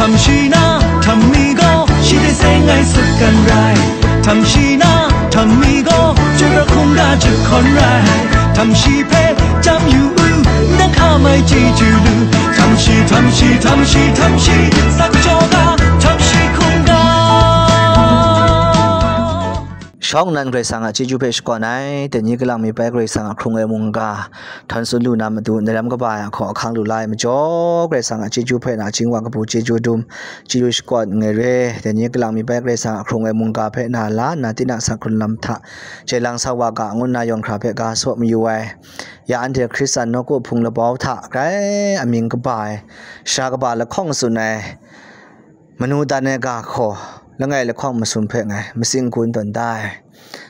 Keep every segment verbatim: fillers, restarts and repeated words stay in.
Htam shi na htam mi gaw shi hte seng ai sut kan rai. Htam shi na htam mi gaw chyoi pra hkungga jahkawn rai. Htam shi hpe jam yu u, nang hkam ai chyeju lu. Htam shi, htam shi, htam shi, htam shi, sak jaw ga, htam shi hkungga. Shawng nnan Karai Kasang a chyeju hpe shakawn ai, dai ni kalang mi bai Karai Kasang a hkrung ai mungga htawn tsun lu na matu, ndai lam kaba ai ahkaw ahkang lu la ai majaw, Karai Kasang a chyeju hpe nachying wa kabu chyeju dum, chyeju shakawn nngai re. Dai ni kalang mi bai Karai Kasang a hkrung ai mungga hpe na la nna, tinang sak hkrun lam hta jai lang sa wa ga, ngu nna yawng hkra hpe ga saw mayu ai. Ya anhte Hkristan nawku hpung labau hta grai amying kaba ai, sara kaba lahkawng tsun ai, manu dan ai ga hkaw, langai lahkawng masum hpe ngai matsing gun tawn da ai.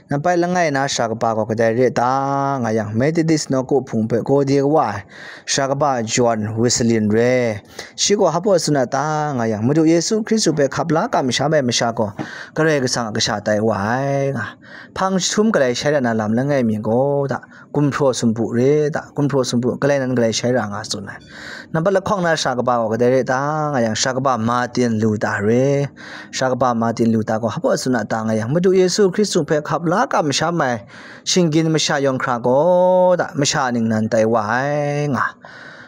Nampai langai na sara kaba gaw kadai re ta nga yang, Methodist nawku hpung hpe gaw de wa ai sara kaba John Wesley re. Shi gaw hpa tsun a ta nga yang, Madu Yesu Hkristu hpe hkap la kamsham ai masha gaw Karai Kasang a kasha tai wa ai nga. Hpang jahtum galai shai ra na lam langai mi gaw ta, gumhpraw sumpu re ta, gumhpraw sumpu galai nan galai shai ra nga tsun ai. Nampat lahkawng na sara kaba gaw kadai re ta nga yang, sara kaba Martin Luther re. Sara kaba Martin Luther gaw hpa tsun a ta nga yang, Madu Yesu Hkristu hpe hkap la kamsham ai shinggyim masha yawng hkra gaw ta, masha ningnan tai wa ai nga.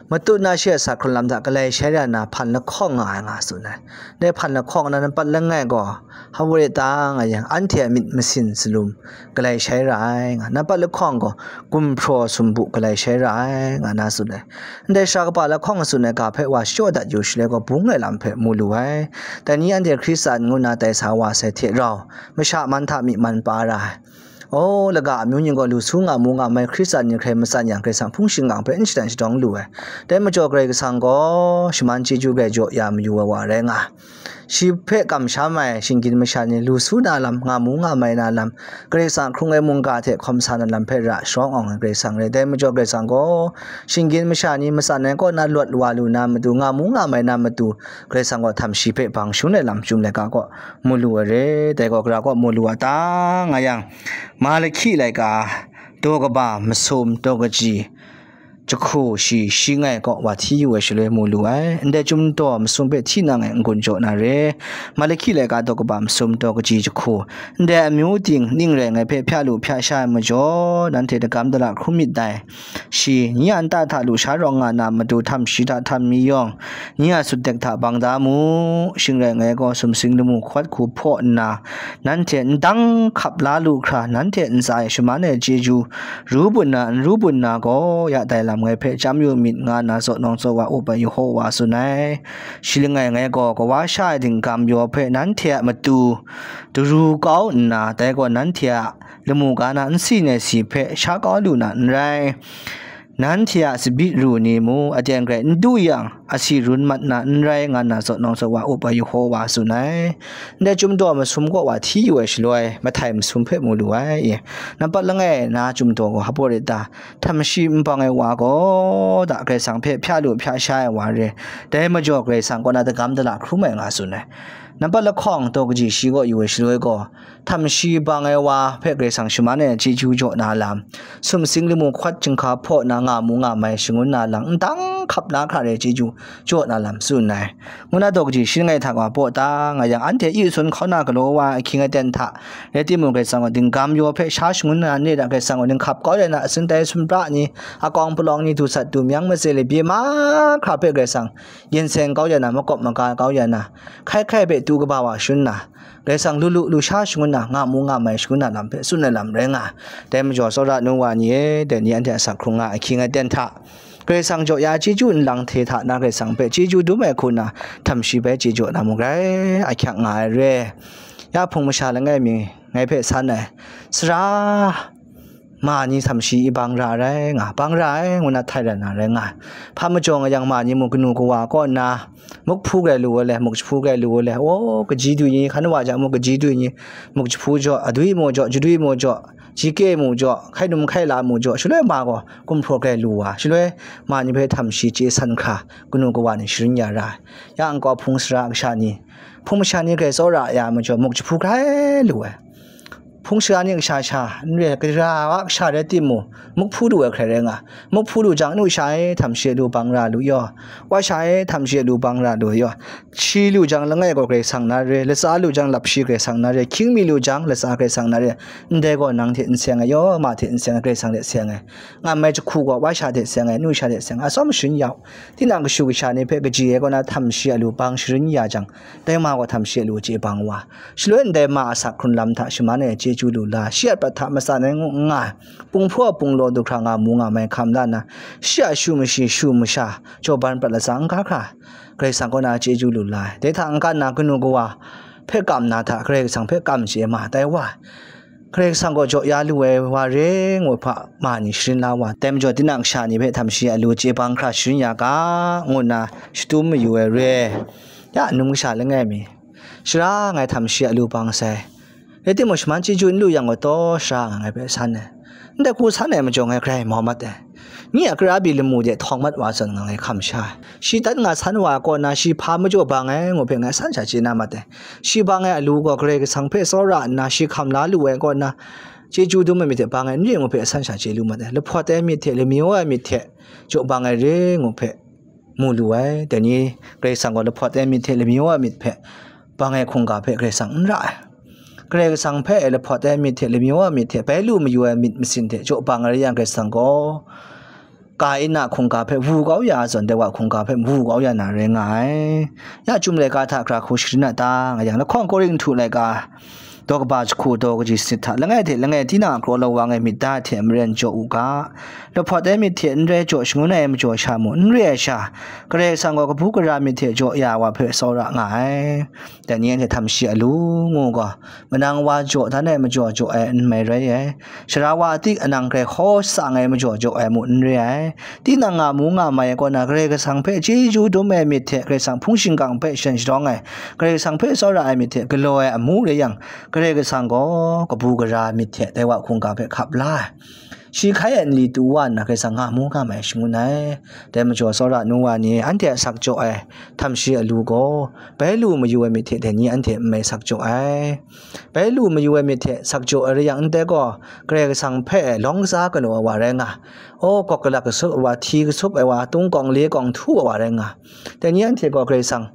Matut na shi a sak hkrun lam hta galai shai ra na hpan lahkawng nga ai nga tsun ai. Dai hpan lahkawng na nampat langai gaw, hpa re ta nga yang, anhte a myit masin salum galai shai ra ai nga, nampat lahkawng gaw gumhpraw sumpu galai shai ra ai nga na tsun ai. Ndai sara kaba lahkawng tsun ai ga hpe wa shachyaw dat yu shaloi gaw, bung ai lam hpe mu lu ai. Dai ni anhte Hkristan ngu nna tai sa wa sai hte rau, masha man hta myi man pa ra ai. O, laga amyu ning gaw lu su nga mu nga mai Hkristan ni hkrai matsan yang, Karai Kasang hpung shingkang hpe n shadan shadawng lu ai. Dai majaw Karai Kasang gaw shaman chyeju grai jaw ya mayu ai wa rai nga. Shi hpe kamsham ai shinggyim masha ni lu su na lam, nga mu nga mai na lam, Karai Kasang hkrung ai mungga hte hkawm sa na lam hpe ra sharawng awng ai Karai Kasang rai. Dai majaw Karai Kasang gaw shinggyim masha ni matsan ai kaw na lawt wa lu na matu, nga mu nga mai na matu, Karai Kasang gaw htam shi hpe bang shangun ai lam chyum laika kaw mu lu ai re. Dai gaw gara kaw mu lu a ta nga yang, Malahki laika daw kaba masum daw kaji jahku shi shi ngai kaw wa hti yu ai shaloi mu lu ai. Ndai chyum daw masum hpe hti nang e n-gun jaw na re. Malahki laika daw kaba masum daw kaji jahku, ndai amyu ting ning rai ngai hpe hpya lu hpya sha ai majaw, nanhte dagam dala hkrum myit dai. Shi, nye a nta hta lusha rawng nga na matu, htam shi hta htam mi yawng, nye a sutdek hta bang da mu. Shing rai ngai gaw, sumsing lamu hkawt hku hpaw nna, nanhte ndang hkap la lu hkra, nanhte ntsa e shaman ai chyeju ru bun na, n ru bun na gaw, ya dai lam ngai hpe chyam yu myit, nga nna zaw nawng zaw wa up ai Yehowa tsun ai. Shi langai ngai gaw, kawa sha ai dinggam yaw hpe nanhte a matu daru kau nna, dai gaw nanhte a lamu ga na nsi nai si hpe sha kau lu na n rai. Nanhte a tsabyi ru ni mu aten grai n du yang, asi run mat na n rai, nga nna zaw nawng zaw wa up ai Yehowa tsun ai. Ndai chyum daw masum kaw wa hti yu ai shaloi, mahtai masum hpe mu lu ai. Nampat langai na chyum daw gaw hpa re ta, htam shi n bang ai wa gaw, da Karai Kasang hpe hpya lu hpya sha ai wa re. Dai majaw Karai Kasang kaw na dagam dala hkrum ai nga tsun ai. Nampat lahkawng daw kaji shi kaw yu ai shaloi gaw, htam shi bang ai wa hpe Karai Kasang shaman ai chyeju jaw na lam, sumsing lamu hkawt chyinghka hpaw na nga mu nga mai shangun na lam, ndang hkap la hkra re chyeju jaw na lam tsun ai. Ngu na daw kaji shi langai hta gaw hpaw ta nga yang, anhte yi sun hkauna galaw wa ai ahkying aten hta, rai timung, Karai Kasang gaw dinggam yaw hpe sha shangun na, ni da Karai Kasang gaw ninghkap kau ya na, asin tai sumra ni, akawng palawng ni, du sat du myang matse le bye mahkra hpe Karai Kasang yen seng kau ya na, makawp maga kau ya na, hkai hkai hpe du kaba wa shangun na, Karai Kasang lu lu lu sha shangun na, nga mu nga mai shangun na lam hpe tsun ai lam rai nga. Dai majaw, tsawra nu wa ni e, dai ni anhte a sak hkrung nga ahkying aten hta, Karai Kasang jaw ya chyeju nlang hte hta na Karai Kasang hpe chyeju dum ai hku na, htam shi bai chye jaw na mung rai, ahkyak nga ai re. Ya hpung masha langai mi ngai hpe san ai, sara ma ni htam shi i bang ra ai rai nga, bang ra ai ngu na htai rai na rai nga ai. Hpa majaw nga yang, ma ni mung kanu kawa kaw nna, muk hpu grai lu ai le, muk jahpu grai lu ai le, o, kaji dwi ni, hkan wa jang muk kaji dwi ni, muk jahpu jaw, adwi mu jaw, jadwi mu jaw, jike mu jaw, hkai num hkai la mu jaw, shaloi ma gaw gumhpraw grai lu wa, shaloi ma ni hpe htam shi chye san hkra, kanu kawa ni sharin ya ra ai. Ya nkau hpung sara kasha ni, hpung masha ni grai tsawra ya majaw, muk jahpu grai lu ai. hpung shara ni kasha sha, n re, gara wa kasha rai timung, muk hpu lu ai hkrai rai nga. Muk hpu lu jang, nu sha e, htam shi lu bang ra lu yaw. Wa sha e, htam shi lu bang ra lu yaw. Shi lu jang, langai gaw Karai Kasang na re, latsa lu jang, lap shi Karai Kasang na re, hkying mi lu jang, latsa Karai Kasang na re, ndai gaw nang hte n seng ai, yaw ma hte n seng ai, Karai Kasang hte seng ai. Ngan mai jahku gaw, wa sha hte seng ai, nu sha hte seng ai, atsawm sharin yau. Tinang kashu kasha ni hpe kaji ai kaw na, htam shi a lu bang sharin ya jang, dai ma gaw htam shi a lu chye bang wa. Shaloi ndai ma a asak hkrun lam hta shaman ai chyeju lu la, shi a prat hta matsan ai ngu n nga ai, punghpaw a punglaw du hkra nga mu nga mai hkam la nna, shi a shu mashi shu masha jaw ban prat latsa n ga hkra, Karai Kasang kaw na chyeju lu la ai. Dai hta n-, n-, na kanu kawa hpe kam na hta, Karai Kasang hpe kam chye ma tai wa. Karai Kasang gaw jaw ya lu ai wa re ngu hpa ma ni sharin la wa, dai majaw tinang sha ni hpe htam shi a lu chye bang hkra sharin ya ga, ngu nna shadum mayu ai re. Ya, num kasha langai mi, shara ngai htam shi a lu bang sai. Rai timung, shaman chyeju n lu yang gaw, taw shara nga ngai hpe san ai. Ndai hku san ai majaw, ngai grai mau mat ai. Nye a kara bi lamu de htawng mat wa zawn, nga ngai hkam sha ai. Shi dat nga san wa kaw na, shi hpa majaw bang ai ngu hpe, ngai san sha chye na mat ai. Shi bang ai alu gaw, Karai Kasang hpe tsawra nna, shi hkam la lu ai kaw na, chyeju dum ai myit hte bang ai n re ngu hpe, san sha chye lu mat ai. Lahpawt ai myit hte, lamayaw ai myit hte, jaw bang ai re ngu hpe, mu lu ai. Dai ni Karai Kasang gaw lahpawt ai myit hte lamayaw ai myit hpe bang ai hkungga hpe Karai Kasang n ra ai. Karai Kasang hpe lahpawt ai myit hte lamayaw ai myit hte bai lu mayu ai myit masin hte jaw bang ai rai yang, Karai Kasang gaw Kaina hkungga hpe wu kau ya ai zawn, dai wa hkungga hpe wu kau ya na rai nga ai. Ya chyum laika hta hkra hku sharin a ta nga yang, lahkawng Korinhtu laika daw kaba jahku daw kaji sanit hta, langai hte langai tinang a kraw lawang ai myit da hte maren jaw u ga, lahpawt ai myit hte n rai jaw shangun ai majaw sha mung, n re ai sha, Karai Kasang gaw kabu gara myit hte jaw ya ai wa hpe tsawra nga ai. Dai ni anhte htam shi a lu ngu gaw, manang wa jaw dan ai majaw jaw ai n mai rai ai. Sara wa a tik anang grai hkaw shatsang ai majaw jaw ai mu n re ai. Tinang nga mu nga mai ai kaw na, Karai Kasang hpe chyeju dum ai myit hte, Karai Kasang hpung shingkang hpe shan sharawng ai, Karai Kasang hpe tsawra ai myit hte galaw ai amu rai yang, Karai Kasang gaw kabu gara myit hte dai wa hkungga hpe hkap la ai. Shi hkai ai nli tu wa nna, Karai Kasang nga mu nga mai shangun ai. Dai majaw, tsawra nu wa ni, anhte a sak jaw ai htam shi a lu gaw, bai lu mayu ai myit hte dai ni anhte n mai sak jaw ai. Bai lu mayu ai myit hte sak jaw ai rai yang, ndai gaw, Karai Kasang hpe lawng kasa galaw ai wa rai nga, aw, gawk galak kasup ai wa, hti kasup ai wa, tung kawng le kawng htu ai wa rai nga. Dai ni anhte gaw Karai Kasang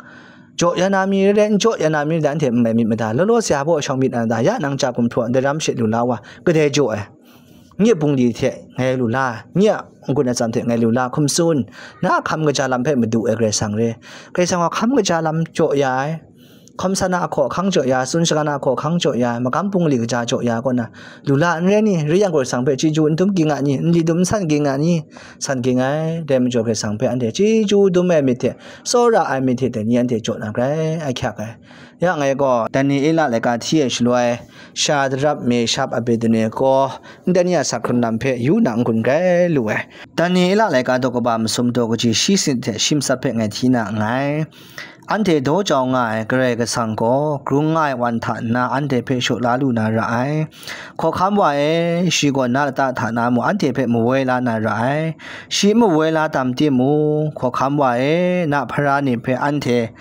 jaw ya na mi rai rai, n jaw ya na mi rai rai, anhte n mai myit mada, law law saya baw shawng myit na da, ya nang ja gumhpraw ndai ram she lu la wa, kadai jaw ai? Nye bungli hte ngai lu la, nye a n-gun atsam hte ngai lu la, hkum tsun, na a hkam kaja lam hpe madu ai Karai Kasang re. Karai Kasang gaw hkam kaja lam jaw ya ai, hkawm san a ahkaw ahkang jaw ya ai, tsun shagan a ahkaw ahkang jaw ya ai, magam bungli kaja jaw ya ai kaw na, lu la n rai ni? Rai yang, Karai Kasang hpe chyeju n dum ging a ni? Nli dum n san ging a ni? San ging ai. Dai majaw, Karai Kasang hpe anhte chyeju dum ai myit hte, tsawra ai myit hte dai ni anhte jaw na grai ahkyak ai. Ya ngai gaw Daniela laika hti ai shaloi, Shadrap, Meshap, Abednego, ndai ni a sak hkrun lam hpe yu na n-gun grai lu ai. Daniela laika daw kaba masum daw kaji shi sanit hte shi matsat hpe ngai hti na nngai. Anhte daw jau nga ai Karai Kasang gaw, grung nga ai wan hta nna anhte hpe shaw la lu na ra ai. Hkawhkam wa e, shi gaw na lata hta na mung anhte hpe mawoi la na ra ai. Shi n mawoi la tam timung, hkawhkam wa e, na hpara ni hpe anhte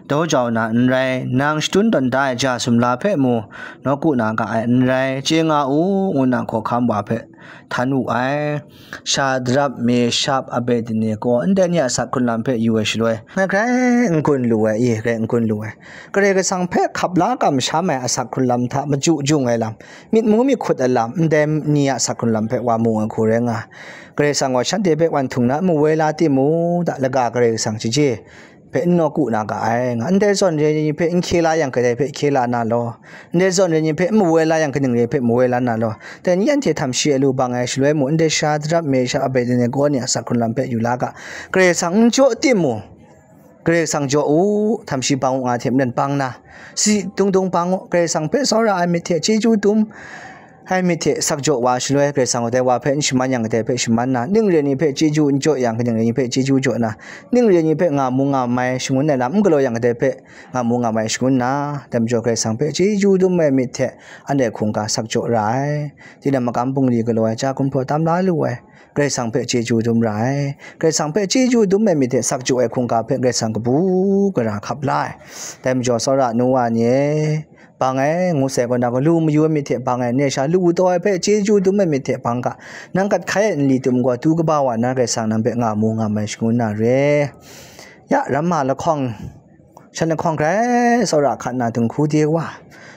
daw jau na n rai, nang shadun tawn da ai ja sumla hpe mung nawku na ga ai n rai, chye nga u, ngu nna hkawhkam wa hpe htan wu ai. Shadrap, Meshap, Abednego, ndai ni a asak hkrun lam hpe yu ai shaloi, ngai grai n-gun lu ai, i, grai n-gun lu ai. Karai Kasang hpe hkap la kamsham ai asak hkrun lam hta machyu jung ai lam, myit mu myit hkut ai lam, ndai ni a asak hkrun lam hpe wa mu ai hku rai nga. Karai Kasang gaw shanhte hpe wan htung na n mawoi la timung, da laga Karai Kasang chyeje hpe n nawku na ga ai, nga. Ndai zawn re ni hpe n hkye la yang, kadai hpe hkye la na law? Ndai zawn re ni hpe n mawoi la yang, kaning re hpe mawoi la na law? Dai ni anhte htam shi a lu bang ai shaloi mung, ndai Shadrap, Meshap, Abednego ni a asak hkrun lam hpe yu la ga. Karai Kasang n jaw timung, Karai Kasang jaw u, htam shi bang u nga hte maren bang na, si dung dung bang u, Karai Kasang hpe tsawra ai myit hte, chyeju dum ai myit hte sak jaw wa shaloi, Karai Kasang gaw dai wa hpe n shaman yang, kadai hpe shaman na, ning re ni hpe chyeju n jaw yang, kaning re ni hpe chyeju jaw na, ning re ni hpe nga mu nga mai, shangun ai lam n galaw yang, kadai hpe nga mu nga mai shangun na, dai majaw Karai Kasang hpe chyeju dum ai myit hte anhte hkungga sak jaw ra ai. Tinang magam bungli galaw ai, ja gumhpraw tam la lu ai, Karai Kasang hpe chyeju dum ra ai. Karai Kasang hpe chyeju dum ai myit hte sak jaw ai hkungga hpe Karai Kasang kabu gara hkap la ai. Dai majaw, tsawra nu wa ni e, bang ai, ngu sai gaw na gaw, lu mayu ai myit hte bang ai, ne sha lu taw ai hpe chyeju dum ai myit hte bang ga, nang kat hkai ai nli tum gaw, tu kaba wa na Karai Kasang nang hpe nga mu nga mai shangun na re. Ya, ramma lahkawng, shan lahkawng grai tsawra hkat na dinghku de wa,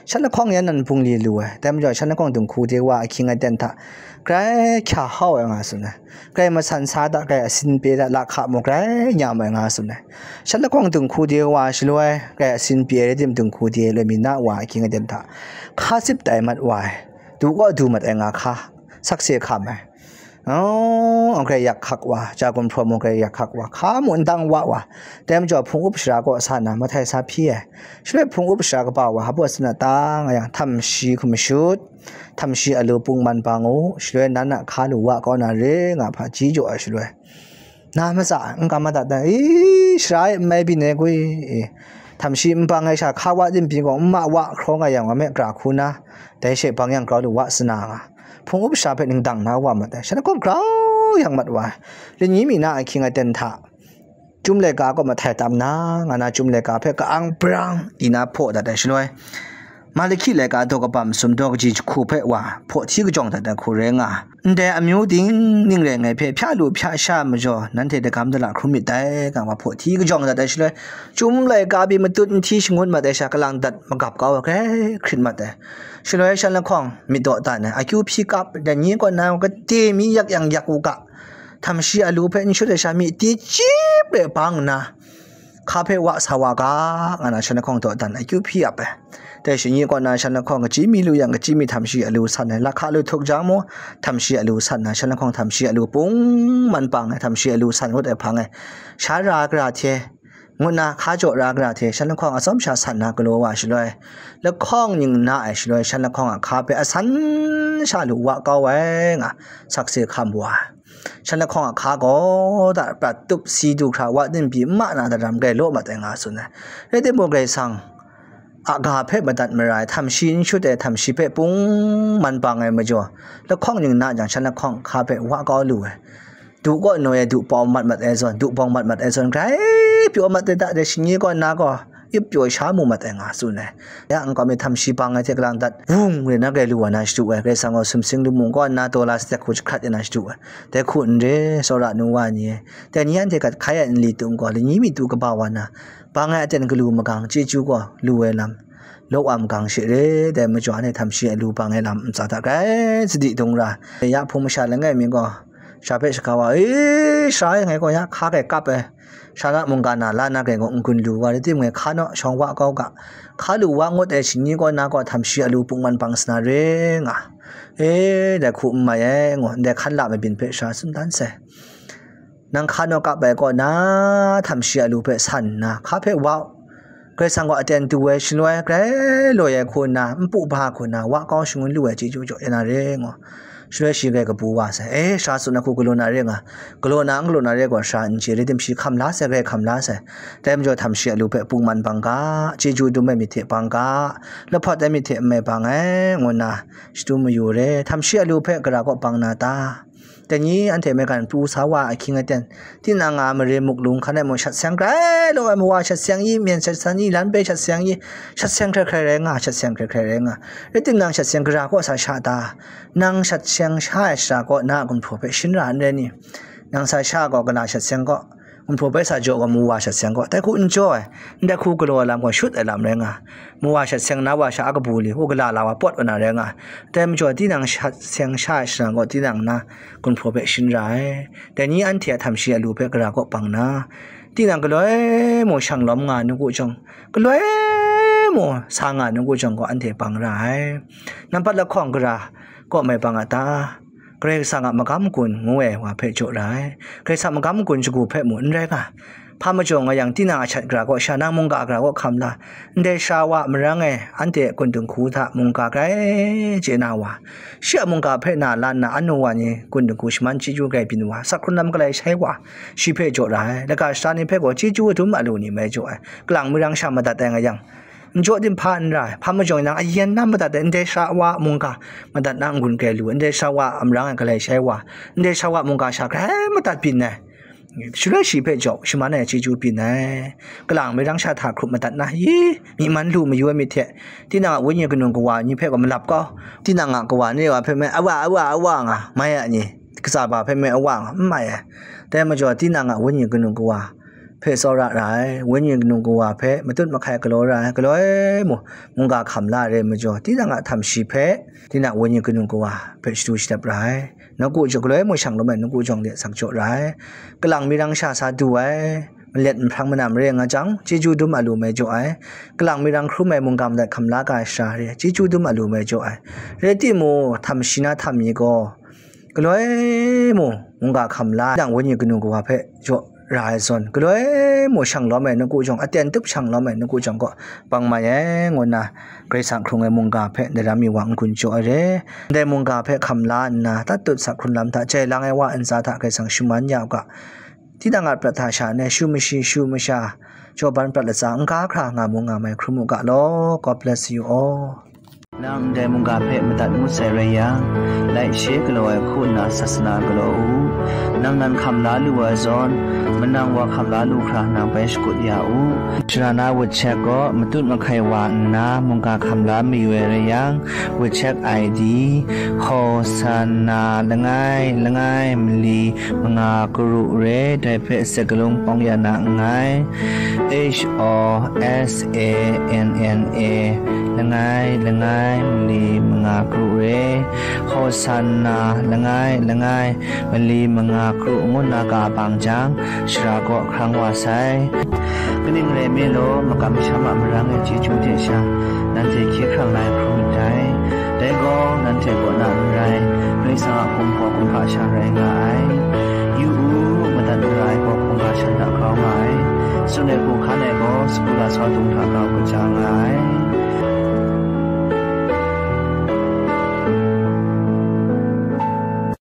shan lahkawng yan nan bungli lu ai, dai majaw shan lahkawng dinghku de wa ahkying aten hta grai hkya hau ai nga tsun ai, grai masan sa da, grai asin pye da, lahka mung grai nyam ai nga tsun ai. Shan lahkawng dinghku de wa shaloi, grai asin pye ai rai tim dinghku de loi mi na wa ahkying aten hta hka sip tai mat wa ai, du kaw du mat ai nga hka, sakse hkam ai. Oh, grai yak hkak wa, ja gumhpraw mung grai yak hkak wa, hka mu n dang wa wa, dai majaw hpung up shara kaw sa na mahtai sa hpyi ai. Shaloi hpung up shara kaba wa hpa sana ta nga yang, htam shi hkum shut, htam shi alu pung man bang u, shaloi nan a hka lu wa kau na re nga hpa ji jaw ai shaloi, na matsa ai, n kam madat ai, i, shara e n mai byin ai gwi, i, htam shi n bang ai sha, hka wa din byin gaw, n ma wa hkraw nga yang, wa me gara hku na, dai she bang yang grau lu wa sana nga, hpung up sha hpe ning dang na wa mat ai, shan lahkawng grau yang mat wa ai, lani mi na ahkying aten hta, Chyum laika kaw mahtai tam na, nga na Chyum laika hpe ka-ang brang di na hpaw dat ai shaloi, Malahki laika daw kabam sum daw kaji jahku hpe wa hpaw hti kajawng dat ai hku rai nga, ndai amyu ting ning rai ngai hpe hpya lu hpya sha majaw, nanhte dagam dala hkrum myit dai, nga wa hpaw hti kajawng dat ai shaloi, Chyum laika pyi matut nhti shangun mat ai sha, kalang dat magap kau ai, grai hkrit mat ai. Shaloi shan lahkawng myit dawdan ai, akyu hpyi kap, dai ni kaw na gade mi yak yang yak u ga, htam shi alu hpe n shut ai sha, myi ti chyip re bang nna, hka hpe wa sa wa ga, nga na shan lahkawng dawdan akyu hpyi ap ai. Dai shi ni kaw na shan lahkawng kachyi mi lu yang, kachyi mi htam shi alu san ai, lahka lu htuk jang mung, htam shi alu san na, shan lahkawng htam shi alu pung man bang ai, htam shi alu san ngut ai hpang e, sha ra gara hte, ngut na hka jaw ra gara hte, shan lahkawng atsawm sha san na galaw wa shaloi, lahkawng ning na ai shaloi, shan lahkawng a hka hpe asan sha lu wa kau ai nga, sakse hkam wa ai. Shan lahkawng a hka gaw da prat tup si du hkra wa din pyi n ma na daram grai law mat ai nga tsun ai. Rai timung, Karai Kasang a ga hpe madat mara ai, htam shi n shut ai, htam shi hpe pung man bang ai majaw, lahkawng ning na jang, shan lahkawng hka hpe wa kau lu ai. Du kaw noi ai, du pawng mat mat ai zawn, du pawng mat mat ai zawn, grai pyaw mat ai da, dai shi ni kaw na gaw, ip pyaw sha mu mat ai nga tsun ai. Ya, n kau mi htam shi bang ai hte kalang dat, wung rai na grai lu wa na shadu ai, Karai Kasang gaw sumsing lu mung kaw nna taw la stek hku jahkrat ya na shadu ai. Dai hku n re, tsawra nu wa ni e, dai ni anhte gat hkai ai nli tum gaw, lani mi tu kaba wa na, bang ai aten galu magang, chyeju gaw lu ai lam, law wa magang she re, dai majaw anhte htam shi alu bang ai lam ntsa hta grai sadi dung ra, ya hpung masha langai mi gaw, sha hpe shaka wa, e, sha e, ngai gaw ya hka grai kap ai, sha na mungga na la na grai gaw n-gun lu wa, rai timung, hka naw shawng wa kau ga, hka lu wa ngut ai shi ni kaw na gaw htam shi alu pung man bang sana re nga, e, dai hku n mai ai, ngu ndai hkan la mabyin hpe sha tsun dan sai. Nang hka naw kap ai kaw na, htam shi alu hpe san nna, hka hpe wa u. Karai Kasang gaw aten tu ai shaloi, grai loi ai hku nna, npu ba hku nna, wa kau shangun lu ai chyeju jaw ya na re, ngu. Shaloi shi grai kabu wa sai. E, sha tsun ai hku galaw na re nga. Galaw na n galaw na re gaw, sha n chye, rai tim shi hkam la sai, grai hkam la sai. Dai majaw htam shi alu hpe pung man bang ga, chyeju dum ai myit hte bang ga, lahpawt ai myit hte n mai bang ai, ngu nna, shatu mayu re. Htam shi alu hpe gara kaw bang na ta? Dai ni anhte maigan pru sa wa ahkying aten, tinang a mare muk lung hkan e mung shat seng grai law ai, mawa shat seng i, myen shat seng i, lan pe shat seng i, shat seng hkrai hkrai rai nga, shat seng hkrai hkrai rai nga. Rai timung, shat seng gara kaw sa sha ta? Nang shat seng sha ai shara kaw na a gumhpraw hpe shin ra n rai ni? Nang sa sha gaw, gala shat seng kaw, gumhpraw bai sa jaw gaw, mawa shat seng kaw, dai hku n jaw ai, ndai hku galaw ai lam gaw, shut ai lam rai nga, mawa shat seng na wa sha a kabu li, u gala la wa pawt wa na rai nga, dai majaw, tinang shat seng sha ai shara gaw, tinang na gumhpraw hpe shin ra ai. Dai ni anhte a htam shi alu hpe gara kaw bang na, tinang galoi mung shang lawm nga nu gu jawng, galoi mung sa nga nu gu jawng gaw, anhte bang ra ai. Nampat lahkawng gara kaw mai bang a ta? Karai Kasang a magam gun ngu ai wa hpe jaw ra ai. Karai Kasang magam gun shagu hpe mu n rai nga. Hpa majaw nga yang, tinang a shat gara kaw sha, nang mungga gara kaw hkam la, ndai sara wa marang e anhte gun dinghku hta mungga grai chye na wa, shi a mungga hpe na la nna, anu wa ni gun dinghku shaman chyeju grai byin wa, sak hkrun lam galai shai wa, shi hpe jaw ra ai. Laga shara ni hpe gaw chyeju dum a lu ni mai jaw ai. Kalang mirang sha madat ai nga yang, n jaw tim hpa n ra ai, hpa majaw nang ayen na madat ai, ndai sara wa mungga madat na n-gun grai lu ai, ndai sara wa a marang e galai shai wa, ndai sara wa mungga sha grai madat byin ai, Shaloi shi hpe jaw shaman ai chyeju byin ai. Kalang mirang sha hta hkrup madat na, yi, myi man lu mayu ai myit hte, tinang a wenyi kanu kawa ni hpe gaw malap kau, tinang a kawa ni wa hpe me, awa, awa, awa nga, mai a ni, katsa ba hpe me, awa nga, n mai ai. Dai majaw, tinang a wenyi kanu kawa hpe tsawra ra ai, wenyi kanu kawa hpe matut mahkai galaw ra ai, galoi mu, mungga hkam la ai rai majaw, tinang a htam shi hpe, tinang wenyi kanu kawa hpe shadu shadap ra ai. Nawku jawng galoi mu shang lawm ai nawku jawng de sak jaw ra ai. Kalang mirang sha sa du ai, malet nhprang manam re nga jang, chyeju dum a lu mai jaw ai. Kalang mirang hkrum ai mungga madat hkam la ga ai sara re, chyeju dum a lu mai jaw ai. Rai timung, htam shi na htam mi gaw, galoi mu, mungga hkam la, nang wenyi kanu kawa hpe jaw ra ai zawn, galoi mu shang lawm ai nawku jawng, aten tup shang lawm ai nawku jawng kaw, bang mai ai, ngu nna, Karai Kasang hkrung ai mungga hpe daram mi wa n-gun jaw ai re. Ndai mungga hpe hkam la nna, tat tut sak hkrun lam hta, jai lang ai wa ntsa hta Karai Kasang shaman ya u ga, tinang a prat hta sha ne, shu mashi, shu masha, jaw ban prat latsa, n ga hkra nga mu nga mai hkrum u ga law. God bless you all. Nang ndai mungga hpe madat ngut sai rai yang, laishe galaw ai hku nna sasana galaw u. Nang nan hkam la lu ai zawn, manang wa hkam la lu hkra nang bai shakut ya u. Sara na wut chek gaw matut mahkai wa nna mungga hkam la mayu ai rai yang, wut chek I D, Hosanna langai langai mali manga karu re, dai hpe sagalung pawng ya na nngai. H O S A N N A, langai langai mali manga karu re, Hosanna langai langai mali manga karu ngu nna ka bang jang, sara kaw hkrang wa sai. Kaning rai me law, makam masham a marang ai chyeju hte sha, nanhte hkye hkrang lai hkrum ndai. Dai gaw, nanhte kaw na n rai, Karai Kasang a kumhpaw kumhpa sha rai nga ai.